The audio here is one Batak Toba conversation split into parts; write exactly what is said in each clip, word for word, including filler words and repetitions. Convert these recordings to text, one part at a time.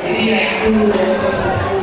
Jadi, ya, itu, itu, itu, itu,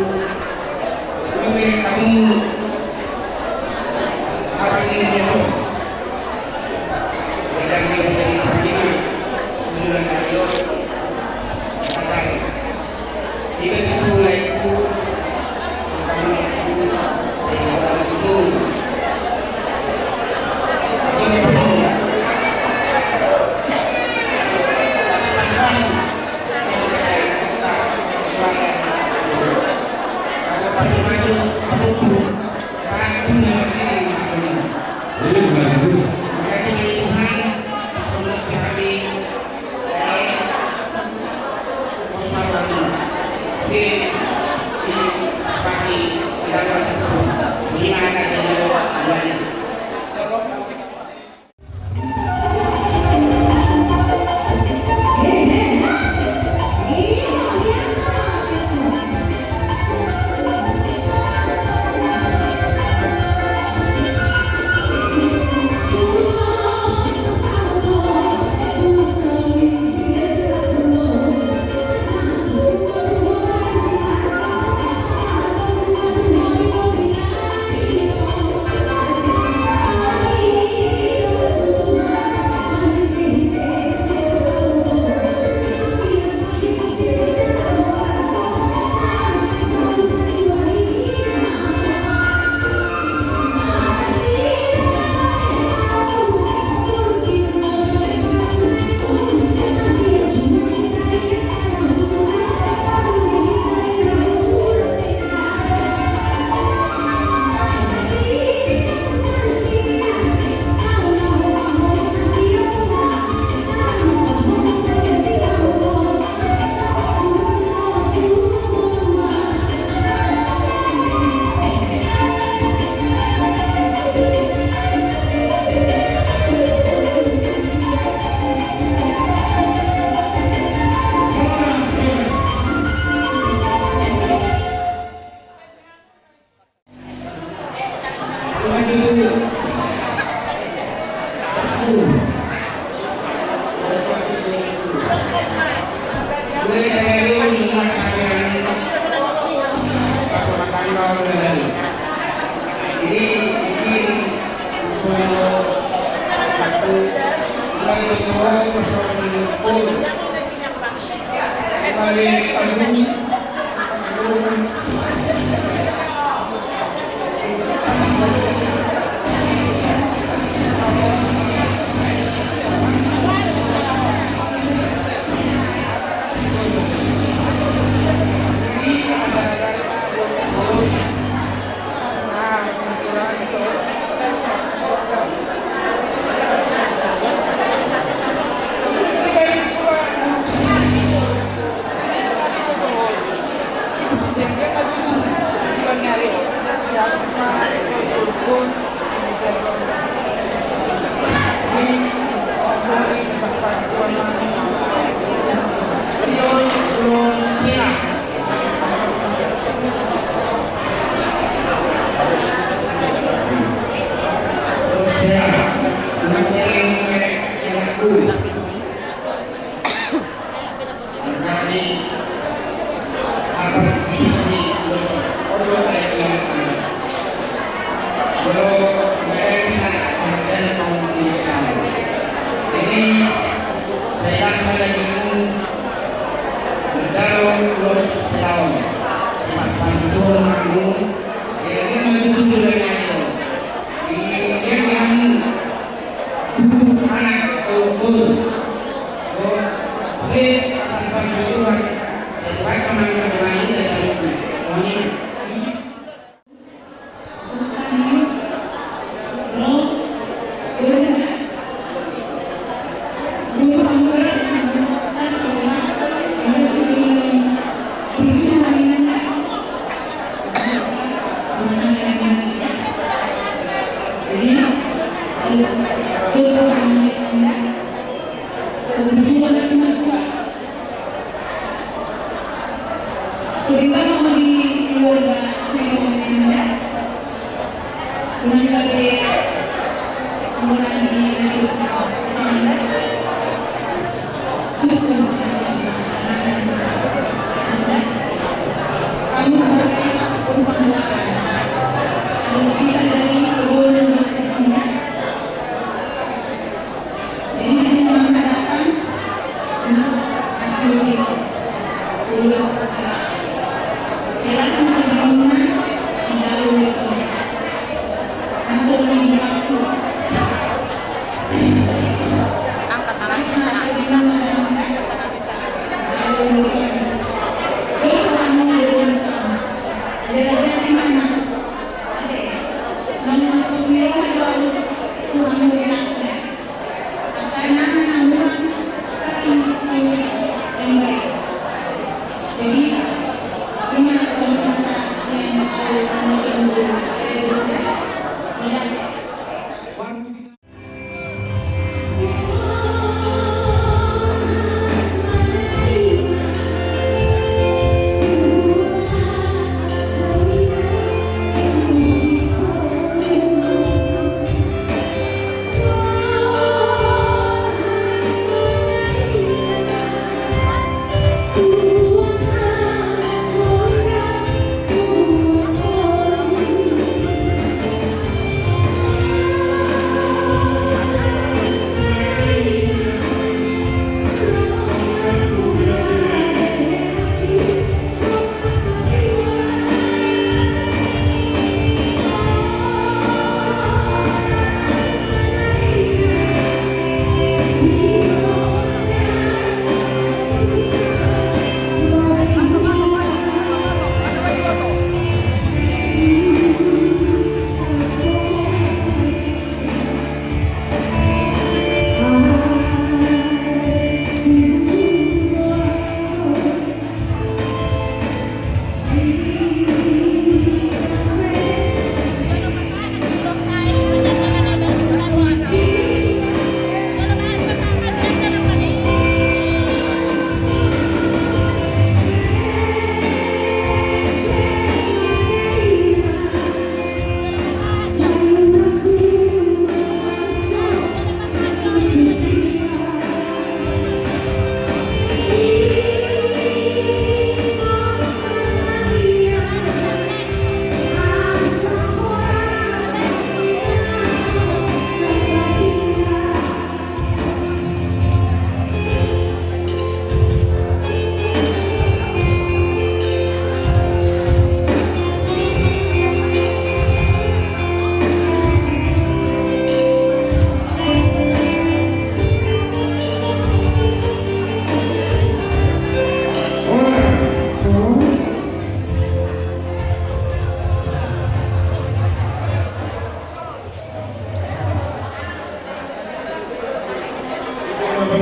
Di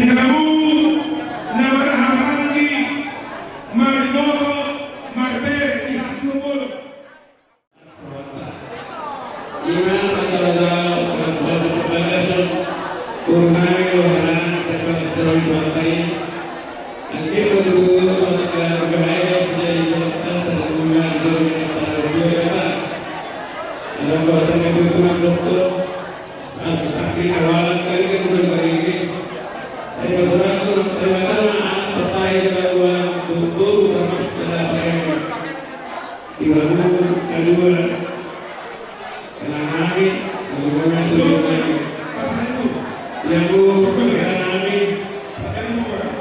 hamu na marhahamaranggi, marboto, marbere di hasuhuton. Ima pajala-jala pasupasu pagason, turunai rohana sepalas roh di pantai. Angke betul-betul mata keluarga saya sejadi jalan terguna dua kata. Ada kata yang betul dokter. Asli kawalan kali kan bukan bagi. Saya berdoa untuk teman-teman anak percaya bahwa tubuh termasuk dalam. Ibu kedua, kenal kami, hubungan sudah. Ibu kenal kami,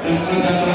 tanpa sapa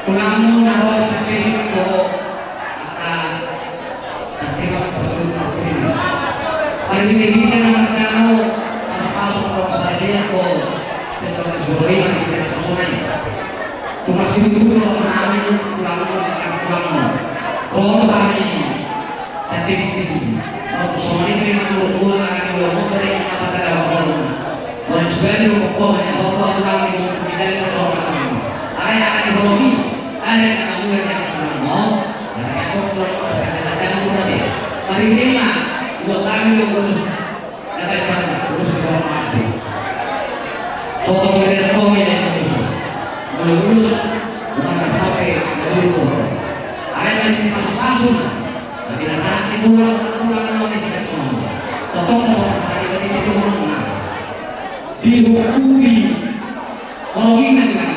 Tulangmu na ro di sampingmu, angka tarhita, tarhita, tarhita. Marhitehite na marjalo, pasu-pasu ro sadia ho, sebagai juri, marhitehite na sonai. Tumas itu lo nami, tulangmu, angka tulangmu. Ro hami, Jadi, songon i pe manurut gua, na dua mau beri apa tanda waktu. Mau juga di rumah kau, hanya kau, kau pulang di rumah kita, di rumah orang. Ada yang ada di hobi, ada yang ada mulai yang mau. Jadi, aku pulang, ada yang mau tadi. Hari ini mah, dua kali dua puluh. Dihukumi, kalau kita bilang,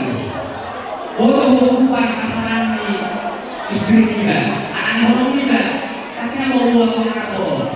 boto hukuman pasaran ni istri kita, anak orang kita, tapi yang mau buat orang atau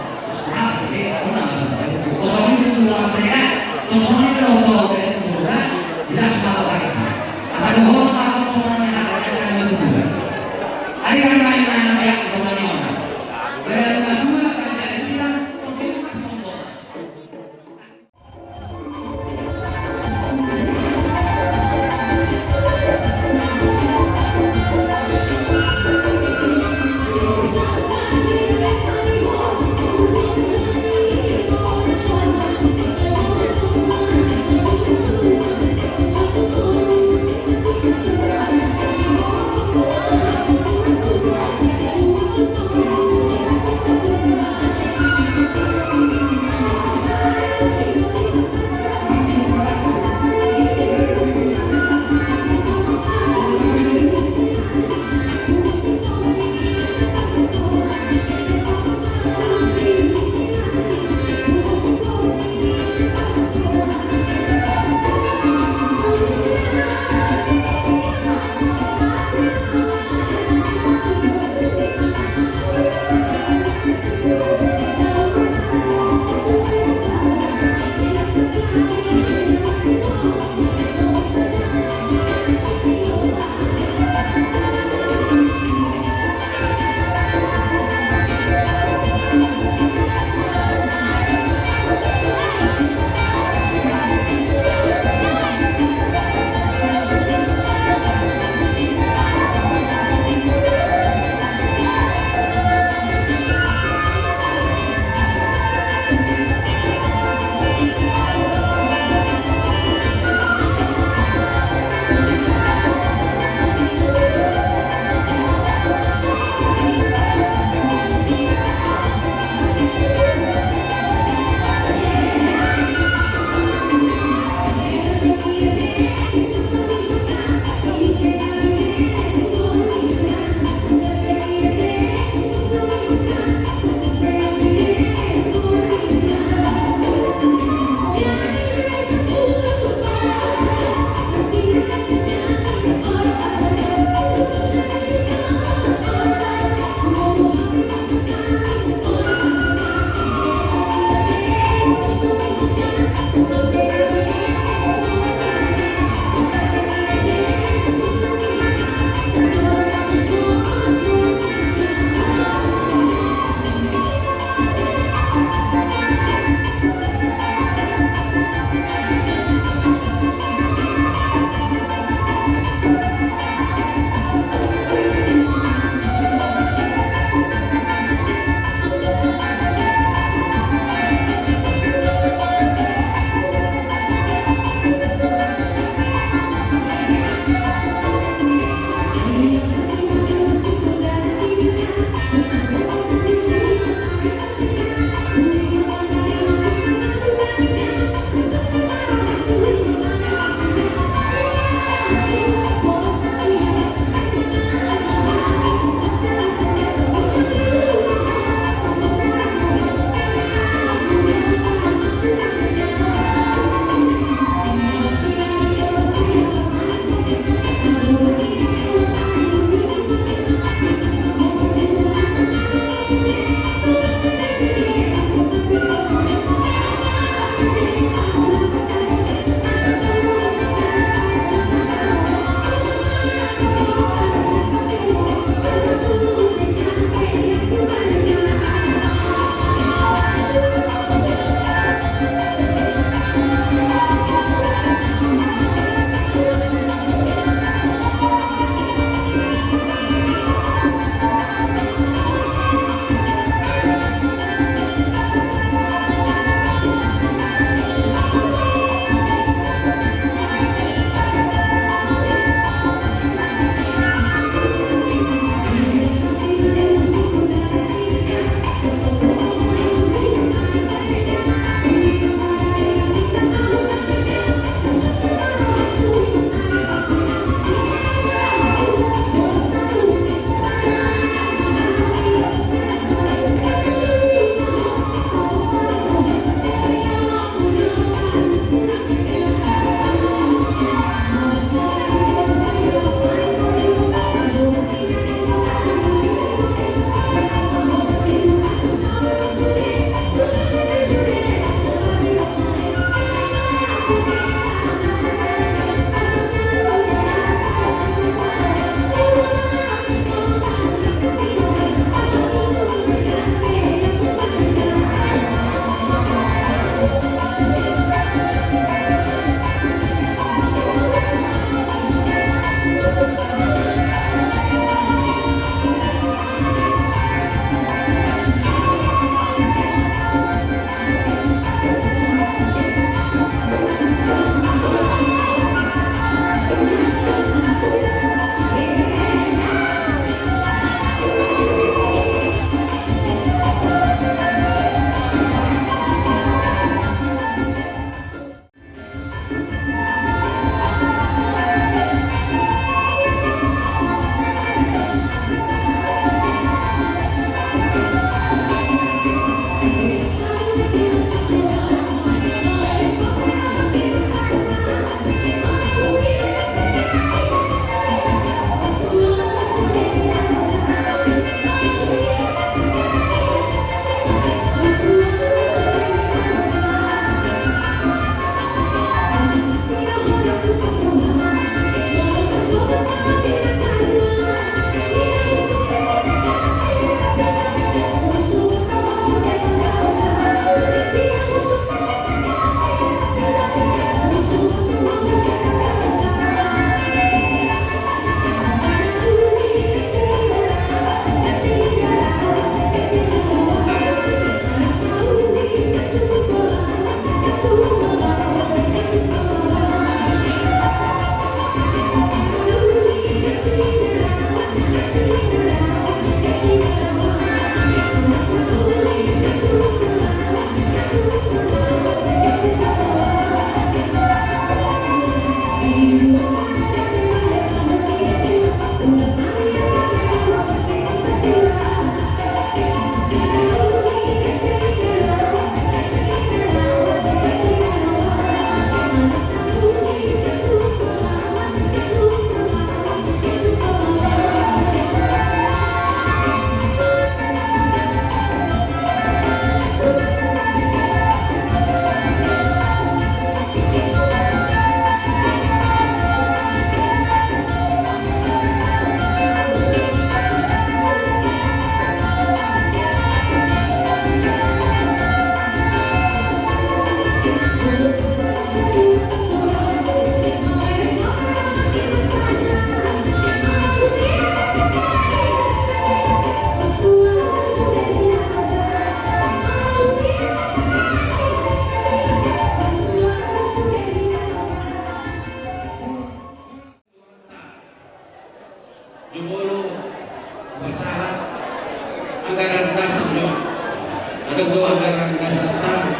Ketua anggaran dasarta,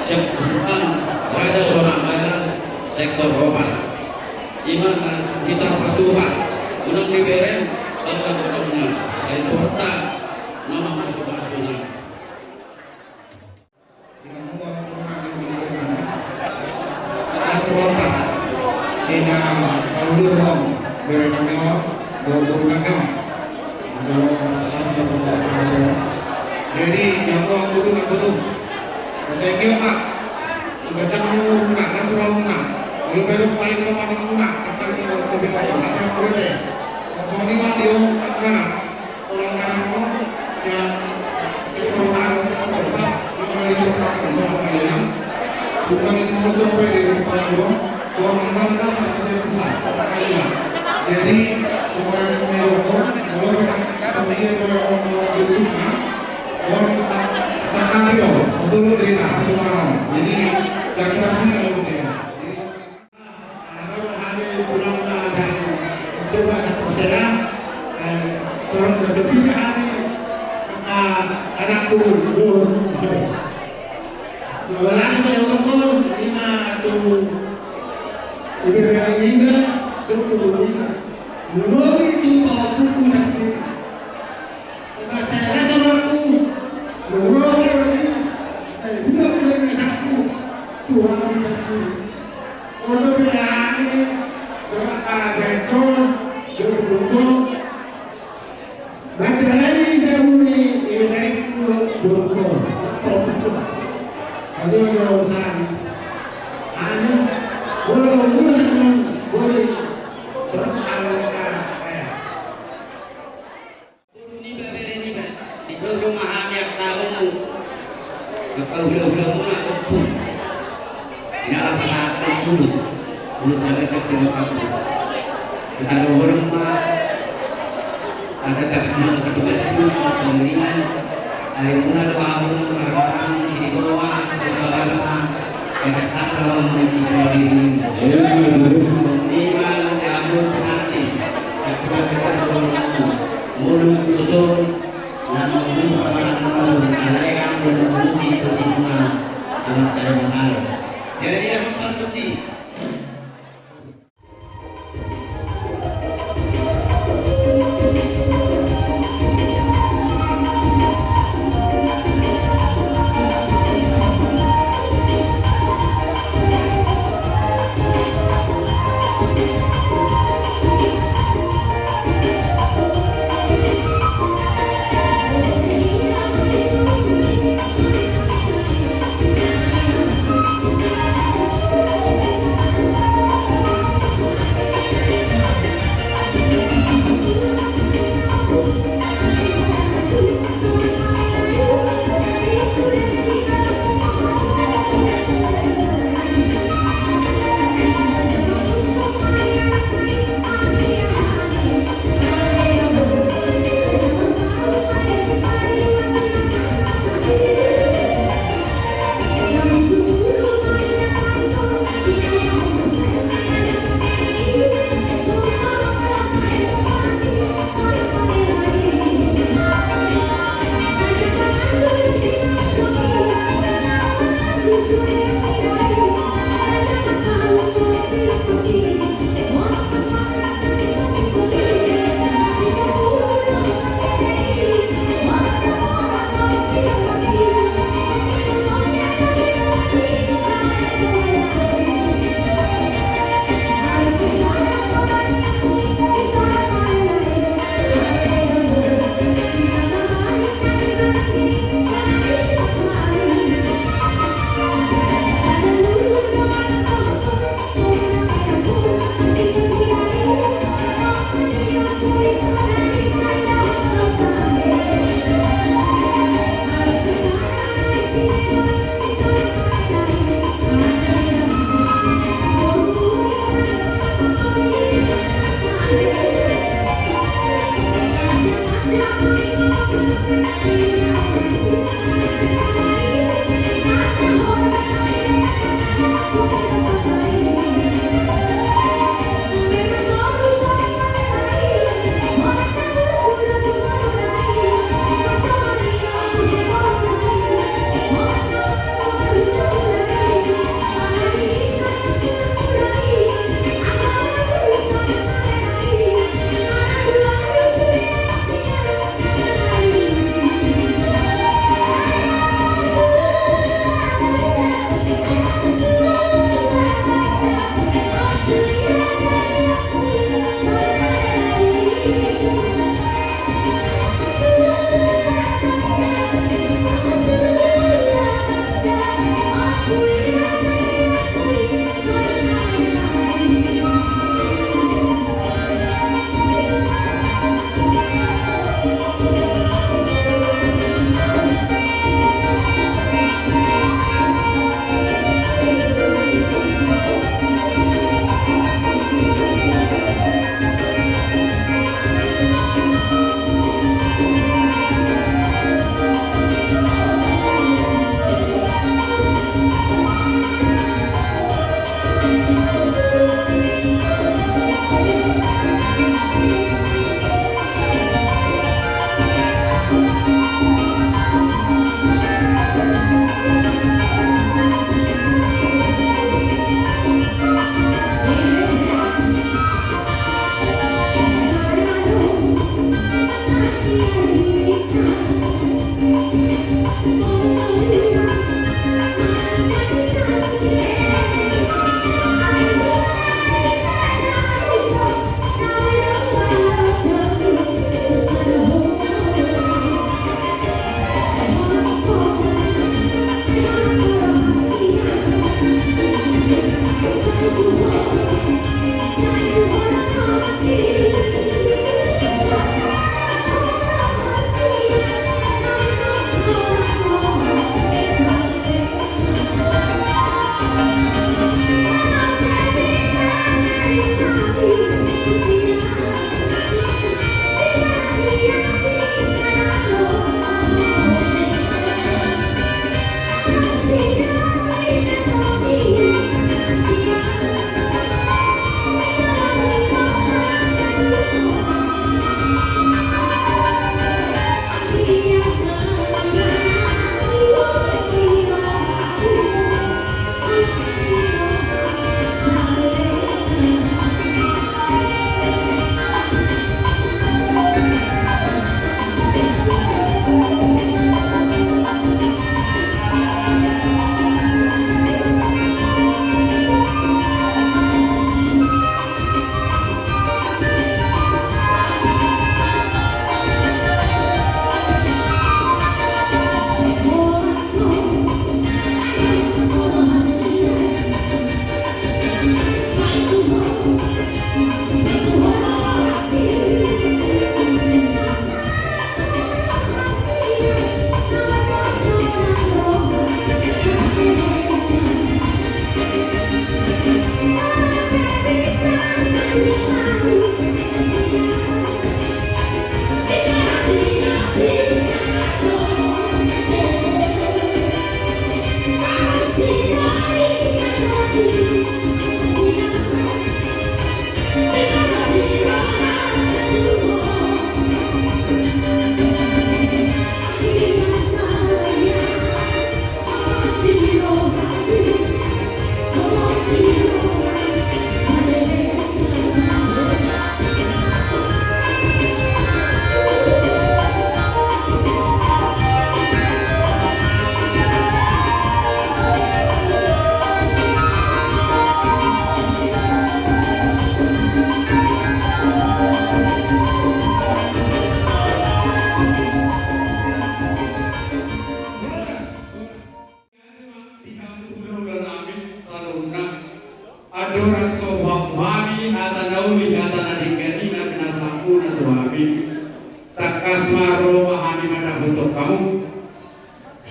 sektor Raja Sonang Balas, sektor opat. Ima na hita patupa, unang dibereng, bangga gotongna, sai porta, nama masu-masuna. Jadi, yang tua kudu na kudu. Saya kira, Pak, ibaca kamu nak, kasih kamu nak. Kalau belok saya ke mana kamu nak, kasih kamu nak, saya kira, Pak, yang boleh. Sosoni, Pak, dia, Pak, nak. Orang kanan, siap, siap, orang kanan, siap, orang kanan. Bukan di semua coba di depan gua, gua makan dah sama saya pusat, sama kalian. Jadi, semua yang punya rokok, kalau kita sama dia, kalau orang mau di rumah, orang kita sakali, oh, satu dulu deh, nah, itu mau. Jadi, saya kira ini kalau dia. Jadi, kalau hal itu pulang, nah, dan coba satu saya, eh, orang berpikir hari, maka anakku, oh, Apalagi pada orang kau lima tu ibarat lima tu lima. Menurut tu kau buku sakti. Baca rasa waktu menurut saya ini. Saya sudah punya satu Tuhan sakti. Untuk berani berapa betul berbutuh. Batalani jabu ni ibaratku borgol. Aduh, aduh, aduh. Anu, bola, bola, bola. Terus anu, ah, eh. Guru niba, bere niba, disogo ma hami angka tamu. Maka hula-hula muna ompung. Ina la pasahat ulos. Ulos na dekat dengan aku. Kesana bolong ma. Asa tak bilang sebelah itu pengiringan. Ari muna doa muna marang-marang si doa, si doa. Enak asal muna si doa diri. Iman jago penanti. Aku tak kata bolong. Mulut lusun. Nama muna marang-marang. Ada yang belum mesti itu semua. Anak saya mahal. Jadi dia empat suci.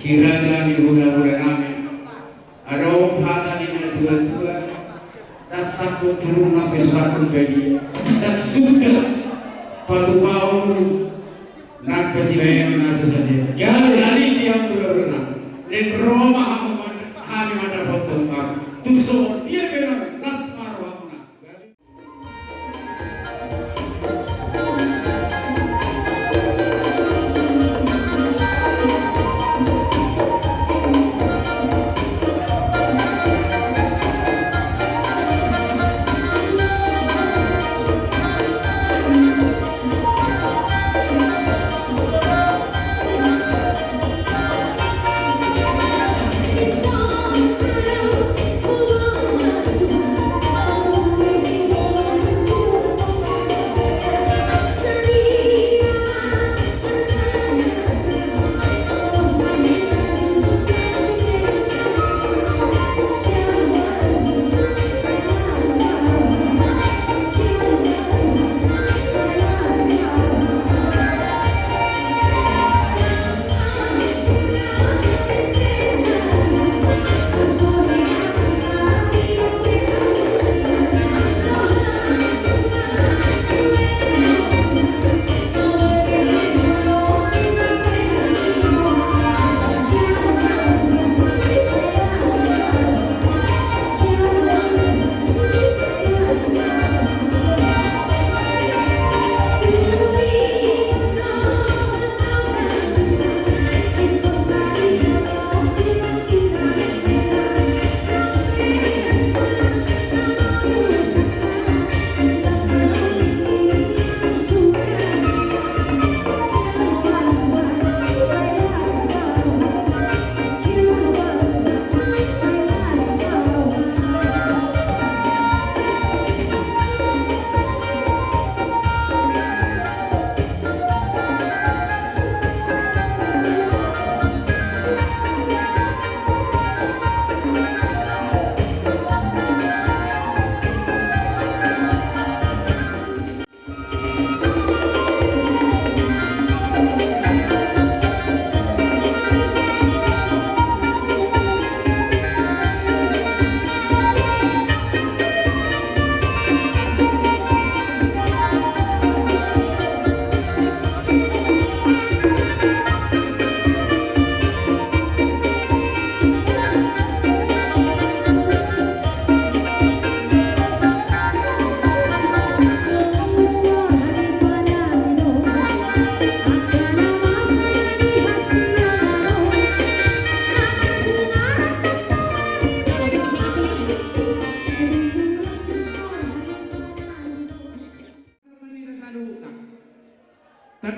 Si raja ni hulahula nami, adong hata ni natuatua, ndang sangkut turun hape sangkut badia, ndang suda patupaonmu nang pe sibahenon na so sadia. Gabe alani di hamu hulahula nami, naeng ro ma hamu man-, hami mandapothon hamu. Tung songon dia pe on las ma rohamuna.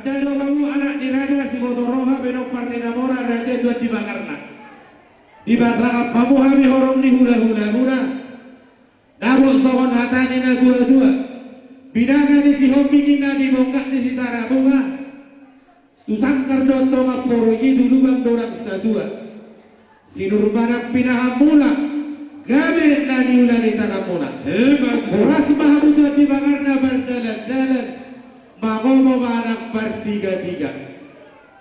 Tanda do hamu anak ni raja, siboto roha, pinompar ni na mora, raja Tuan di Bakarna. Dipasangap hamu hami horong ni hulahulamuna. Dapot songon hata ni natuatua: Binanga ni Sihombing, inna di bonggak ni Sitarabunga. Tu sanggar do tonga porui, tu lubang do nang satua. Sinur ma nang pinahanmuna, gabe na niula ni tanganmuna. Emma tutu. Horas ma hamu Tuan di Bakarna mardalandalan, mangomo ma nang partigatiga.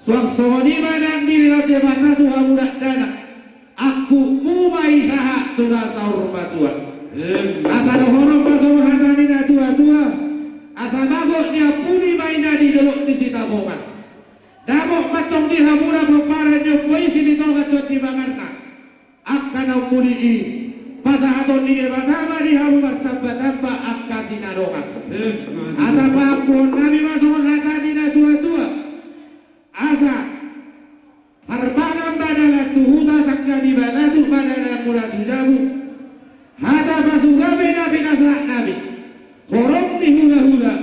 Suang songon i ma nang didok Debata tu hamu dakdanak: Angkupmu ma i sahat tu na saur matua. Emma. Asa dohonon ma songon hata ni natuatua: Asa magot ni ampuni ma i na di dolok ni Sitapongan. Dapot ma antong di hamuna pomparan ni ompu i Silitonga Tuan di Bakarna. Angka na ummuli i, pasahaton ni Debata ma di hamu martambatamba angka sinadongan. Emma tutu. Asa paampuhonnami ma songon hata ni natuatua: Asa parmangan ma dalan tu huta, tangga ni batu ma dalanmuna tu jabu. Hata pasugabe na pinasahatnami, horong ni hulahula,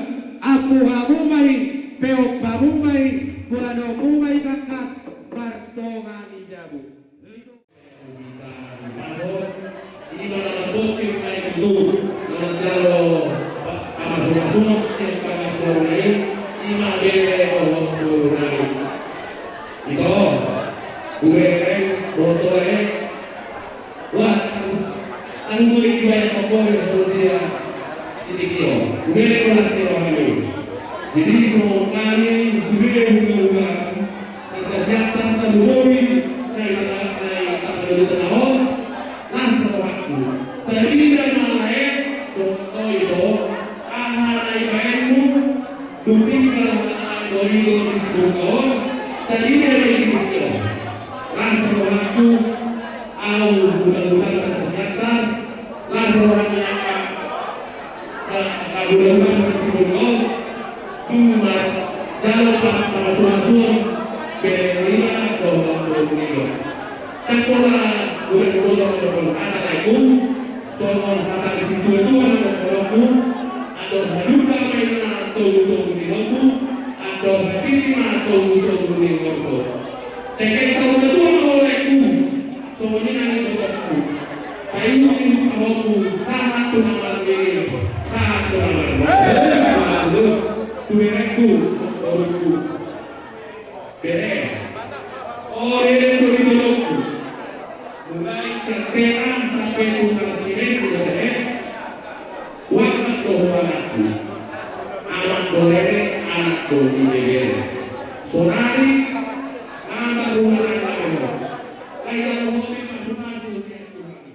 ampu hamu ma i, peop hamu ma i, boanonmu ma i tangkas martonga ni jabu. Ima na mambokke ma i tutu, na manjalo pa-, pamasukasuk sian pamasukasuk i, ima bere dohot boru nai. Ito, hubereng, boto e. Wah, anggo i dibayar pamboru saludia. Ito, hubereng las ni rohami. Jadi, so kami sudah buka-buka. Asa siap tanta boboi. Au mudah-mudahan sasiantar, langsung orang yang mudah-mudahan masih belum, cuma jalo pak masuk-masuk, beria atau belum. Tapi kalau udah mudah-mudahan ada lagi, songon hata ni situatua na dohononku, andor halumpang ma inna togu-togu ni lombu, andor hatiti ma togu-togu ni lombu. Teke saur matua ma ho laengku, songon i nang di dohononku. Paihut-ihut ma ho sahat tu na marnini, sahat tu na marnini. Tu berengku, dohononku. Bere. O, bere do di dohononku. Mulai sian Teheran sampe tu Palestina, sudah bere. Warga do ho anakku. Anak do bere, anak do ibebere. Sonari, anak rumah anak. Kaya do ho di pasu-pasu sian Tuhan.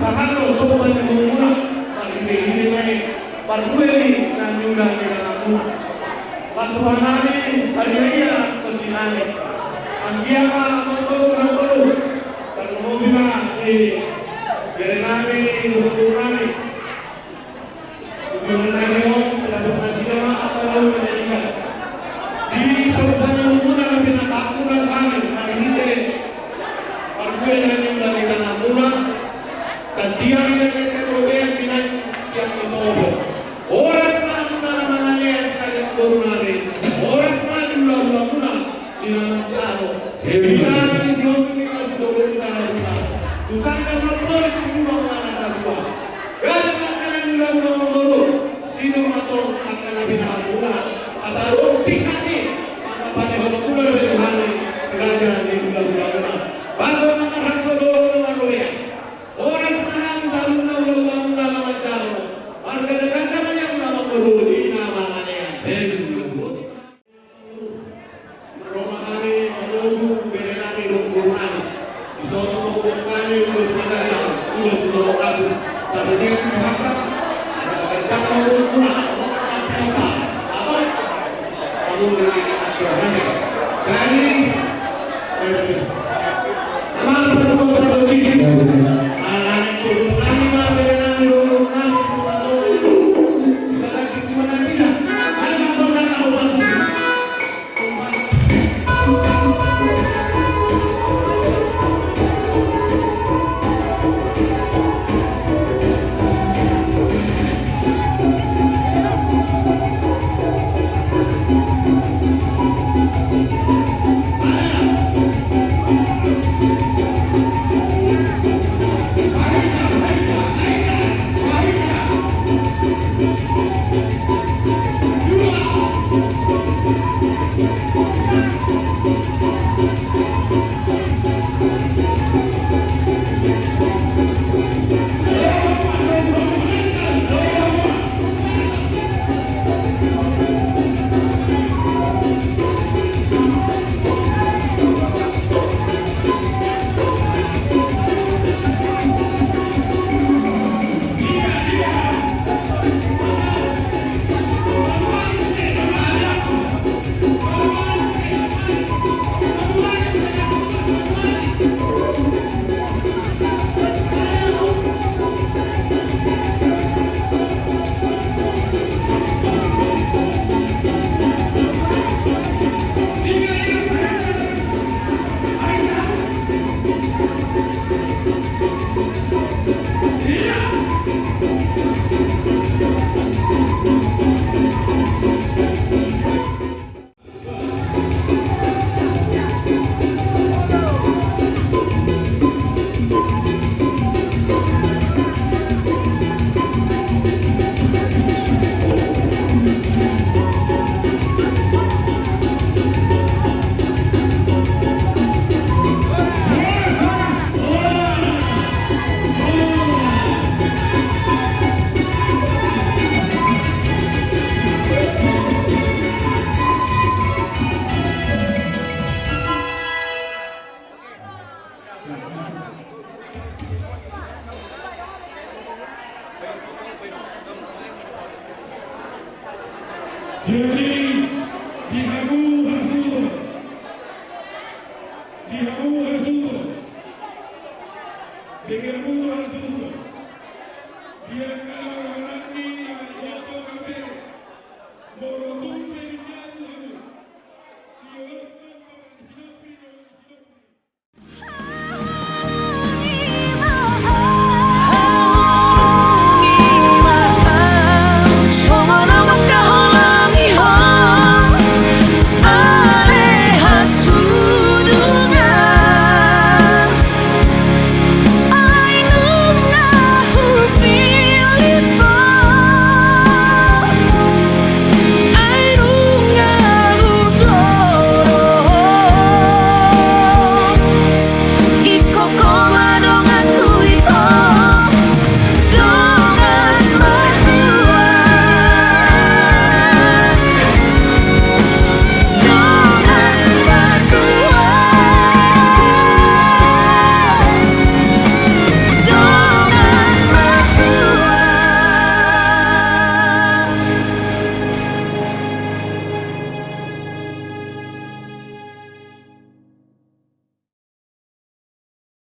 Halo, sobat ni muna, marhite-hite ma i, parbue ni na niula ni tanganmuna. Pasupasu nami, pariaya tondi nami. Anggiat ma, amang boru, amang boru. Tarlumobi ma, eh, bere nami, boru nami. Di sobat ni muna na pinatahak muna hami, hami hite parbue na niula ni tanganmuna, tandiang ni na sero bean, pinantiang ni sopo. Horas ma hamuna na mangalean, hami boru nami. Horas ma di hula-hula muna. Di na manjalo. Di na na di sion ni na di dohot di na na. Tu sanggar na polis di rumah mana satua. Gabe ma angka na niula-ula, amang boru. Sinur ma tong angka na pinatahak muna. Asa ro singkat ni. Maka pade hot muna dope tu hami. Raja ni hula-hula muna. Baso ma angka hami dohot na maroya. Horas ma hami saluhutna hula-hula muna na manjalo. Marganda-ganda ma nian, amang boru, di na mangalean. Ro ma hami manogu bere nami dohot boru nami. Dison ma huboan hami ulos na gajang, ulos na torop. Tapi dia tu hata, ada gajang ma boru muna, apa? Kamu dari Astrahaja. Jadi, eh, amang boru, boru, boru, boru. Ah, ini boru nami, ma, bere nami, boru nami, boru nami. Jadi, di hamu hasuhuton, di hamu hasuhuton, di hamu hasuhuton, di angka na